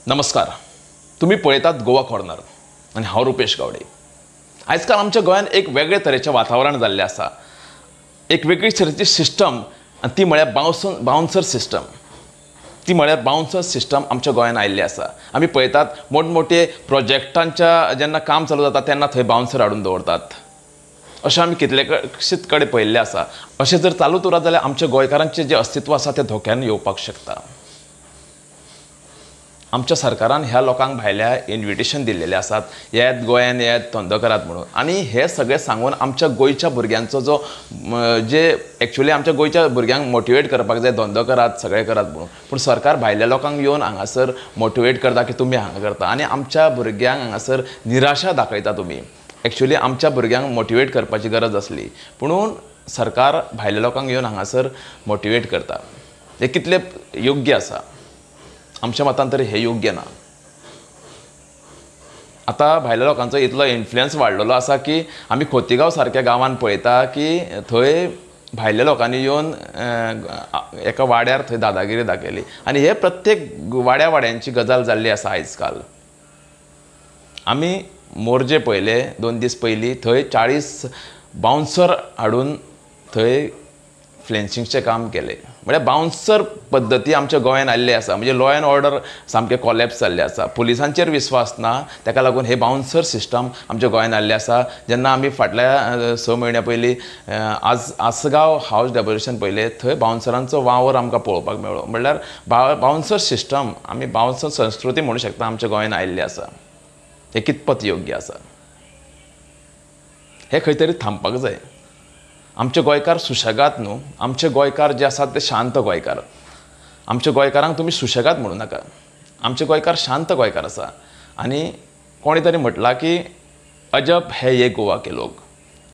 नमस्कार, तुम्ही पळयतात गोवा कॉर्नर आनी हांव रुपेश गावडे। आयजकाल आमच्या गोंयांत एक वेगळे तरेचें वातावरण जाल्लें आसा, एक वेगळी तरेची सिस्टम, आनी ती म्हळ्यार बाउन्सर सिस्टम। ती म्हळ्यार बाउन्सर सिस्टम आमच्या गोंयांत आयिल्ली आसा। आमी पळयतात मोठमोठे प्रोजेक्टांच्या जेन्ना काम चालू जाता तेन्ना थंय बाउन्सर हाडून दवरतात। अशें आमी कितलेशेच कडेन पळयल्लें आसा। अशें जर चालूच उरत जाल्यार आमच्या गोंयकारांचें जें अस्तित्व आसा तें धोक्यान येवपाक शकता। आमच्या सरकारान ह्या लोकांक भायल्या इन्विटेशन दिल्लेलें आसात, येयात गोंयान, येयात धंदो करात म्हणून। आनी हे सगळें सांगून आमच्या गोंयच्या भुरग्यांचो जो जे एक्चुअली आमच्या गोंयच्या भुरग्यांक मोटिवेट करपाक जाय, धंदो करात, सगळें करात म्हणून, पूण सरकार भायल्या लोकांक येवन हांगासर मोटिवेट करता की तुमी हांगा करता आनी आमच्या भुरग्यांक हांगासर निराशा दाखयता तुमी। एक्चुअली आमच्या भुरग्यांक मोटिवेट करपाची गरज आसली, पुणून सरकार भायल्या लोकांक येवन हांगासर मोटिवेट करता। हें कितलें योग्य आसा? आमच्या मतान तरी हें योग्य ना। आतां भायल्या लोकांचो इतलो इन्फ्लुयन्स वाडलेलो आसा की आमी खोतीगांव सारक्या गांवांत पळयता की थंय भायल्या लोकांनी येवन एका वाड्यार थंय दादागिरी दाखयली आनी हे प्रत्येक वाड्या वाड्यांची गजाल जाल्ली आसा आयज काल। आमी मोरजे पळयले 2 दीस पयलीं, थंय 40 बाउन्सर हाडून थंय फ्लेन्सिंगचें काम केलें। म्हळ्यार बाउन्सर पद्दती आमच्या गोंयांत आयिल्ली आसा, म्हणजे लॉ एंड ऑर्डर सामकें कॉलेप्स जाल्लें आसा, पुलिसांचेर विस्वास ना, ताका लागून हे बाउन्सर सिस्टम आमच्या गोंयांत आयिल्लें आसा। जेन्ना आमी फाटल्या 6 म्हयन्या पयलीं आसगांव हावज डेमोलिशन पळयलें, थंय बाउन्सरांचो वावर आमकां पळोवपाक मेळ्ळो। म्हणल्यार बाउन्सर सिस्टम आमी बाउन्सर संस्कृती म्हणूं शकता आमच्या गोंयांत आयिल्ली आसा। हें कितपत योग्य आसा? हें खंय तरी थांबपाक जाय। आमचे गोंयकार सुशेगाद न्हू, आमचे गोंयकार जे आसात ते शांत गोंयकार। आमच्या गोंयकारांक तुमी सुशेगाद म्हणूं नाका, आमचे गोंयकार शांत गोंयकार आसा। आनी कोणी तरी म्हटलां की अजब है ये गोवा के लोग।